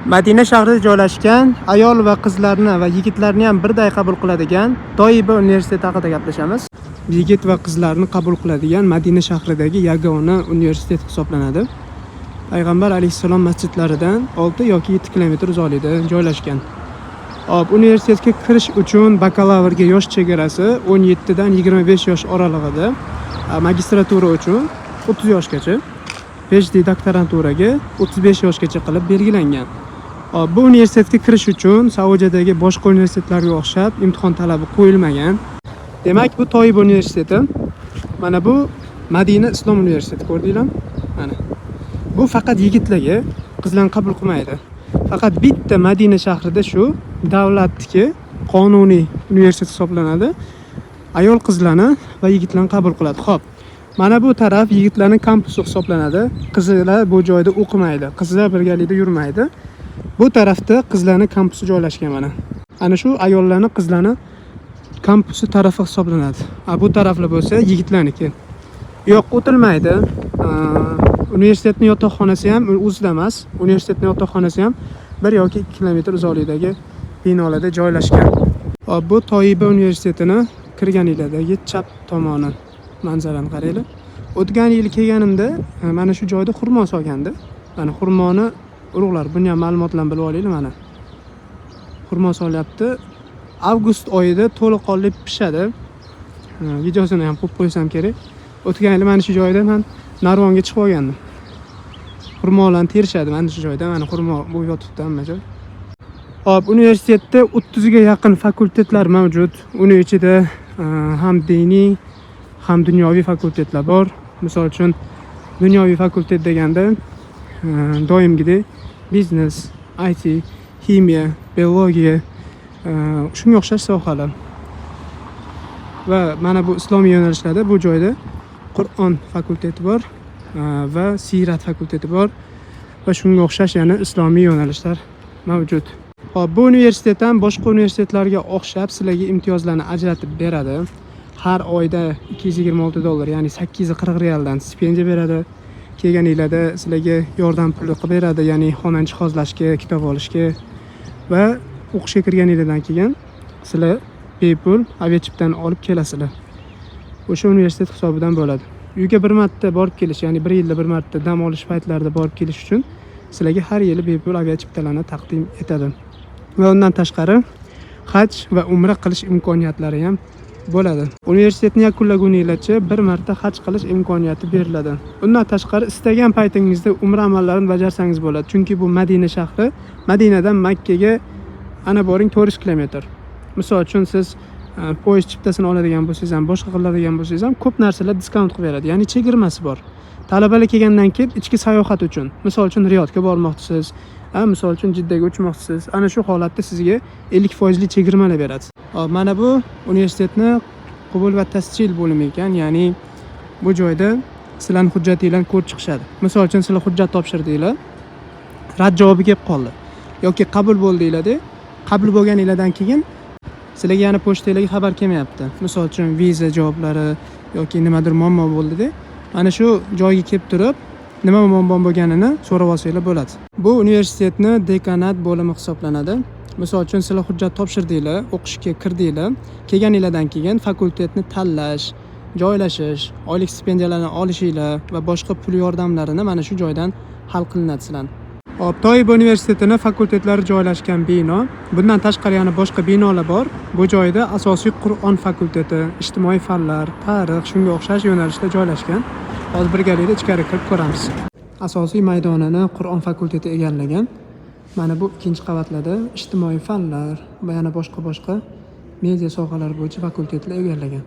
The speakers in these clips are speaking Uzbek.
Madina shahrida joylashgan ayol va qizlarni va yigitlarni ham birday qabul qiladigan Toiba universiteti haqida gaplashamiz. Yigit va qizlarni qabul qiladigan Madina shahridagi yagona universitet hisoblanadi. Payg'ambar alayhissalom masjidlaridan 6 yoki 7 kilometr uzoqlikda joylashgan. Hop, universitetga kirish uchun bakalavrga yosh chegarasi 17 dan 25 yosh oralig'ida, magistratura uchun 30 yoshgacha, PhD doktoranturaga 35 yoshgacha qilib belgilangan. Hop, bu universitetga kirish uchun Saudiyadagi boshqa universitetlarga o'xshab imtihon talabi qo'yilmagan. Demak, bu Toyib universiteti. Mana bu Madina Islom universiteti, ko'rdinglarmi? Mana. Bu faqat yigitlarga, qizlarni qabul qilmaydi. Faqat bitta Madina shahrida shu davlatniki qonuniy universitet hisoblanadi. Ayol qizlarni va yigitlarni qabul qiladi. Xo'p. Mana bu taraf yigitlarning kampusi hisoblanadi. Qizlar bu joyda o'qimaydi. Qizlar birgalikda yurmaydi. Bu tarafda qizlarning kampusi joylashgan mana. Ana shu ayollarni, qizlarni kampusi tarafi hisoblanadi. A bu taraflar bo'lsa yigitlarniki. Yo'q, o'tilmaydi. Universitetning yotoqxonasi ham o'zida emas. Universitetning yotoqxonasi ham 1 yoki 2 kilometr uzoqlikdagi binolarda joylashgan. Hop, bu Toiba universitetini kirganinglardagi chap tomoni manzarani qaranglar. O'tgan yil kelganimda mana shu joyda xurmo solgandi. Mana xurmoni urug'lari, buni ham ma'lumotlarni bilib olinglar mana. Xurmo solyapti. Avgust oyida to'laqonli pishadi. Videosini ham qo'yib qo'ysam kerak. O'tgan yili mana shu joyda man narvonga chiqib olgandim. Xurmolarni terishadi mana shu joyda. Mana xurmo bo'lib yotibdi hamma joy. Hop, universitetda 30 ga yaqin fakultetlar mavjud. Uni ichida ham diniy, ham dunyoviy fakultetlar bor. Misol uchun, dunyoviy fakultet deganda doimgidek biznes, IT, ximiya, biologiya, shunga o'xshash sohalar. Va mana bu islomiy yo'nalishlarda bu joyda Qur'on fakulteti bor va siyrat fakulteti bor va shunga o'xshash yana islomiy yo'nalishlar mavjud. Hop, bu universitet ham boshqa universitetlarga o'xshab sizlarga imtiyozlarni ajratib beradi. Har oyda 226 dollar, ya'ni 840 realdan stipendiya beradi. Kelganinglarda sizlarga yordam puli qilib beradi, ya'ni xonani jihozlashga, kitob olishga va o'qishga kirganinglardan keyin sizlar bepul aviachiptani olib kelasizlar. O'sha universitet hisobidan bo'ladi. Uyga bir marta borib kelish, ya'ni bir yilda bir marta dam olish paytlarida borib kelish uchun sizlarga har yili bepul aviachiptalarni taqdim etadi. Va undan tashqari haj va umra qilish imkoniyatlari ham bo'ladi. Universitetni yakunlaguninglarcha bir marta haj qilish imkoniyati beriladi. Undan tashqari istagan paytingizda umra amallarini bajarsangiz bo'ladi. Chunki bu Madina shahri, Madinadan Makkaga ana boring 400 kilometr. Misol uchun, siz poyezd chiptasini oladigan bo'lsangiz ham, boshqa qiladigan bo'lsangiz ham, ko'p narsalar discount qilib beradi. Ya'ni chegirmasi bor. Talabalar kelgandan keyin ichki sayohat uchun, misol uchun, Riyodga bormoqchisiz, misol uchun, Jiddaga uchmoqchisiz. Ana shu holatda sizga 50 foizli chegirmalar beradi. Hop, mana bu universitetni qabul va tasjil bo'limi ekan, ya'ni bu joyda sizlarni hujjatinglarni ko'rib chiqishadi. Misol uchun, sizlar hujjat topshirdinglar, rad javobi kelib qoldi yoki qabul bo'ldinglar-da, qabul bo'lganinglardan keyin sizlarga yana pochtanglarga xabar kelmayapti. Misol uchun, viza javoblari yoki nimadir muammo bo'ldi-da, mana shu joyga kelib turib, nima muammo bo'lganini so'rab olsanglar bo'ladi. Bu universitetni dekanat bo'limi hisoblanadi. Misol uchun, sizlar hujjat topshirdinglar, o'qishga kirdinglar, kelganinglardan keyin fakultetni tanlash, joylashish, oylik stipendiyalarni olishinglar va boshqa pul yordamlarini mana shu joydan hal qilinadi sizlarni. Hop, Toyib universitetini fakultetlari joylashgan bino. Bundan tashqari yana boshqa binolar bor. Bu joyda asosiy Qur'on fakulteti, ijtimoiy fanlar, tarix, shunga o'xshash yo'nalishlar joylashgan. Hozir birgalikda ichkari kirib ko'ramiz. Asosiy maydonini Qur'on fakulteti egallagan. Mana bu ikkinchi qavatlarda ijtimoiy fanlar va yana boshqa-boshqa media sohalari bo'yicha fakultetlar egallagan.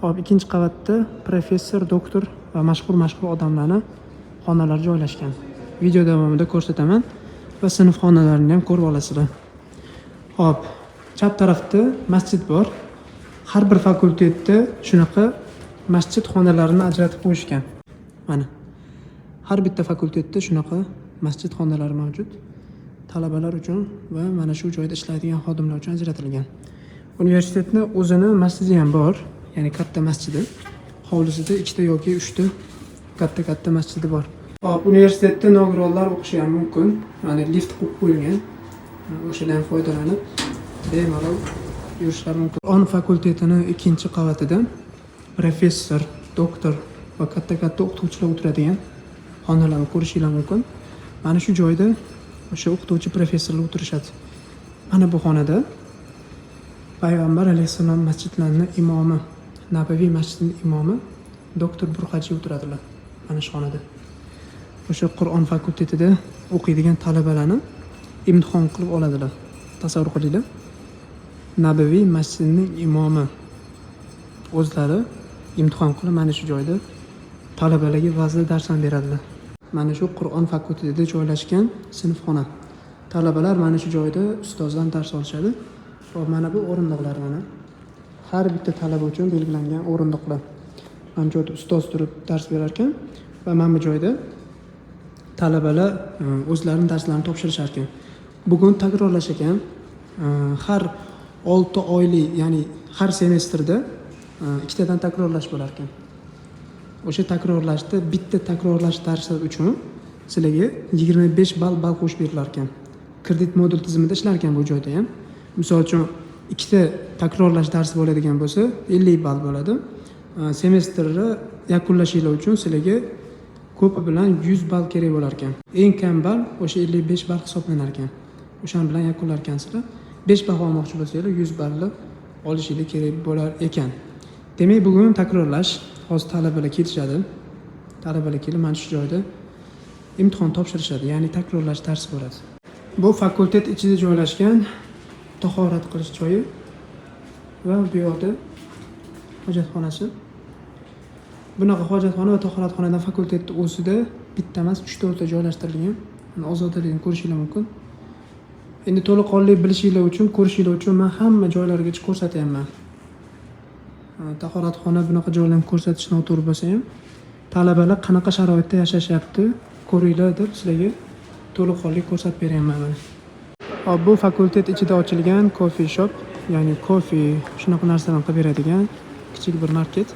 Hop, ikkinchi qavatda professor, doktor va mashhur-mashhur odamlarni xonalari joylashgan. Video davomida ko'rsataman va sinf xonalarini ham ko'rib olasizlar. Hop, chap tarafda masjid bor. Har bir fakultetda shunaqa masjid xonalarini ajratib qo'yishgan. Mana. Har bitta fakultetda shunaqa masjid xonalari mavjud. Talabalar uchun va mana shu joyda ishlaydigan xodimlar uchun ajratilgan. Universitetni o'zini masjidi ham bor, ya'ni katta masjidi. Hovlisida ikkita yoki uchta katta-katta masjidi bor. Hop, universitetda nogironlar o'qishi ham mumkin. Ya'ni lift qo'yib qo'yilgan. O'shadan foydalanib bemalol yurishlari mumkin. Qur'on fakultetini ikkinchi qavatida professor, doktor va katta-katta o'qituvchilar o'tiradigan xonalarni ko'rishinglar mumkin. Mana shu joyda o'sha o'qituvchi, professorlar o'tirishadi. Mana bu xonada Payg'ambar alayhissalom masjidlarini imomi, Nabaviy masjidining imomi doktor Burhaji o'tiradilar mana shu xonada. O'sha Qur'on fakultetida o'qiydigan talabalarni imtihon qilib oladilar. Tasavvur qilinglar. Nabaviy masjidining imomi o'zlari imtihon qilib, mana shu joyda talabalarga va'z, darsdan beradilar. Mana shu Qur'on fakultetida joylashgan sinfxona. Talabalar mana shu joyda ustozdan dars olishadi. Va mana bu o'rindiqlar mana. Har bitta talaba uchun belgilangan o'rindiqlar. Mana bu joyda ustoz turib dars berar ekan va mana bu joyda talabalar o'zlarining darslarini topshirishar ekan. Bugun takrorlash ekan. Har 6 oylik, ya'ni har semestrda ikkitadan takrorlash bo'lar ekan. O'sha takrorlashda bitta takrorlash darsi uchun sizlarga 25 ball qo'shib berilar ekan. Kredit modul tizimida ishlar ekan bu joyda ham. Misol uchun, ikkita takrorlash darsi bo'ladigan bo'lsa, 50 ball bo'ladi. Semestrni yakunlashinglar uchun sizlarga ko'pi bilan 100 ball kerak bo'lar ekan. Eng kam ball o'sha 55 ball hisoblanar ekan. O'shan bilan yakunlar ekansizlar. 5 baho olmoqchi bo'lsanglar, 100 ballni olishinglar kerak bo'lar ekan. Demak, bugun takrorlash. Hozir talabalar kelishadi. Talabalar kelib mana shu joyda imtihon topshirishadi, ya'ni takrorlash darsi bo'ladi. Bu fakultet ichida joylashgan tahorat qilish joyi va bu yoqda hojatxonasi. Bunaqa hojatxona va tahoratxonadan fakultetni o'zida bitta emas, 3-4 ta joylashtirilgan. Mana, ozodaligini ko'rishinglar mumkin. Endi to'laqonli bilishinglar uchun, ko'rishinglar uchun men hamma joylargacha ko'rsatyapman. Tahoratxona, bunaqa joylarni ko'rsatish noto'g'ri bo'lsa ham, talabalar qanaqa sharoitda yashashyapti, ko'ringlar deb sizlarga to'laqonli ko'rsatib beryapman mana. Hop, bu fakultet ichida ochilgan coffee shop, ya'ni kofe, shunaqa narsalarni qilib beradigan kichik bir market.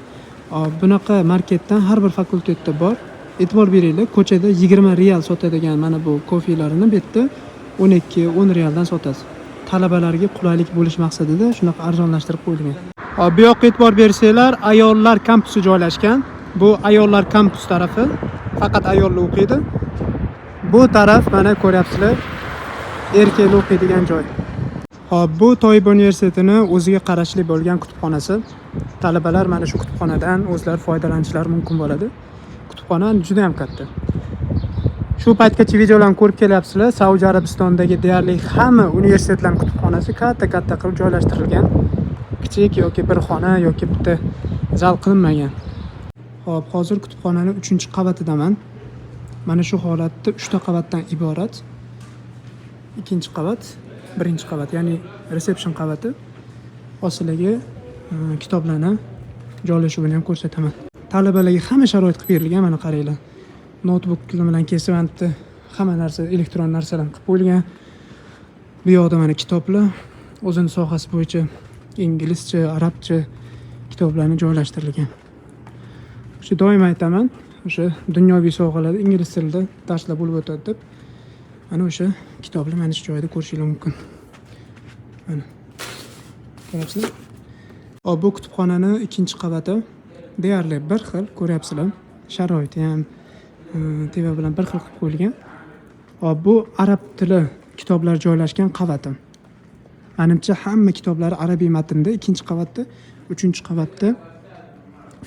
Hop, bunaqa marketdan har bir fakultetda bor. E'tibor beringlar, ko'chada 20 real sotadigan mana bu kofelarini bu yerda 12, 10 realdan sotadi. Talabalarga qulaylik bo'lish maqsadida shunaqa arzonlashtirib qo'yilgan. Hop, bu yoqqa e'tibor bersanglar, ayollar kampusi joylashgan. Bu ayollar kampus tarafi. Faqat ayollar o'qiydi. Bu taraf, mana, ko'ryapsizlar, erkaklar o'qiydigan joy. Hop, bu Toyib universitetini o'ziga qarashli bo'lgan kutubxonasi. Talabalar mana shu kutubxonadan o'zlari foydalanishlari mumkin bo'ladi. Kutubxona juda ham katta. Shu paytgacha videolarni ko'rib kelyapsizlar. Saudiya Arabistonidagi deyarli hamma universitetlarning kutubxonasi katta-katta qilib joylashtirilgan. Kichik yoki bir xona yoki bitta zal qilinmagan. Hop, hozir kutubxonaning 3-qavatidaman. Mana shu holatda 3 ta qavatdan iborat. Ikkinchi qavat, birinchi qavat, ya'ni reception qavati. Hozir sizlarga kitoblarni joylashuvini ham ko'rsataman. Talabalarga hamma sharoit qilib berilgan, mana, qaranglar. Noutbuk bilan kelsa, mana bitta hamma narsa, elektron narsalar qilib qo'yilgan. Bu yoqda mana kitoblar, o'zini sohasi bo'yicha inglizcha, arabcha kitoblarni joylashtirilgan. O'sha doim aytaman, o'sha dunyoviy sohalarda ingliz tilida darslar bo'lib o'tadi deb. Mana o'sha kitoblar mana shu joyda ko'rishinglar mumkin. Mana. Ko'ryapsizlar? Hop, bu kutubxonani ikkinchi qavati deyarli bir xil, ko'ryapsizlar. Sharoiti ham teva bilan bir xil qilib qo'yilgan. Hop, bu arab tili kitoblar joylashgan qavati. Manimcha, hamma kitoblari arabiy matnda ikkinchi qavatda, uchinchi qavatda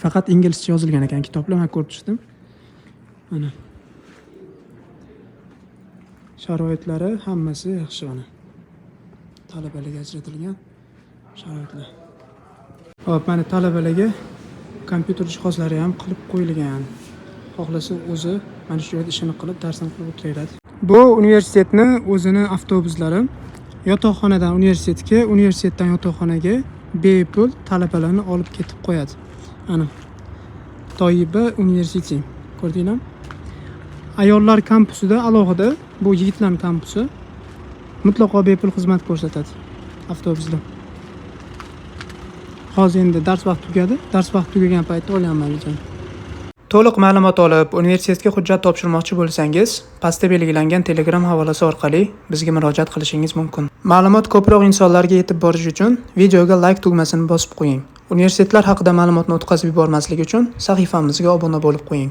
faqat inglizcha yozilgan ekan kitoblar, man ko'rib chiqdim. Mana. Sharoitlari hammasi yaxshi mana. Talabalarga ajratilgan sharoitlar. Hop, mana, talabalarga kompyuter jihozlari ham qilib qo'yilgan. Xohlasa, o'zi mana shu yerda ishini qilib, darsini qilib o'tiraveradi. Bu universitetni o'zini avtobuslari. Yotoqxonadan universitetga, universitetdan yotoqxonaga bepul talabalarni olib ketib qo'yadi. Ana. Toyiba University. Ko'rdinglarmi? Ayollar kampusida alohida, bu yigitlar kampusi mutlaqo bepul xizmat ko'rsatadi avtobuslar. Hozir endi dars vaqti tugadi. Dars vaqti tugagan paytda olyapman videoni. To'liq ma'lumot olib, universitetga hujjat topshirmoqchi bo'lsangiz, pastda belgilangan Telegram havolasi orqali bizga murojaat qilishingiz mumkin. Ma'lumot ko'proq insonlarga yetib borishi uchun videoga like tugmasini bosib qo'ying. Universitetlar haqida ma'lumotni o'tkazib yubormaslik uchun sahifamizga obuna bo'lib qo'ying.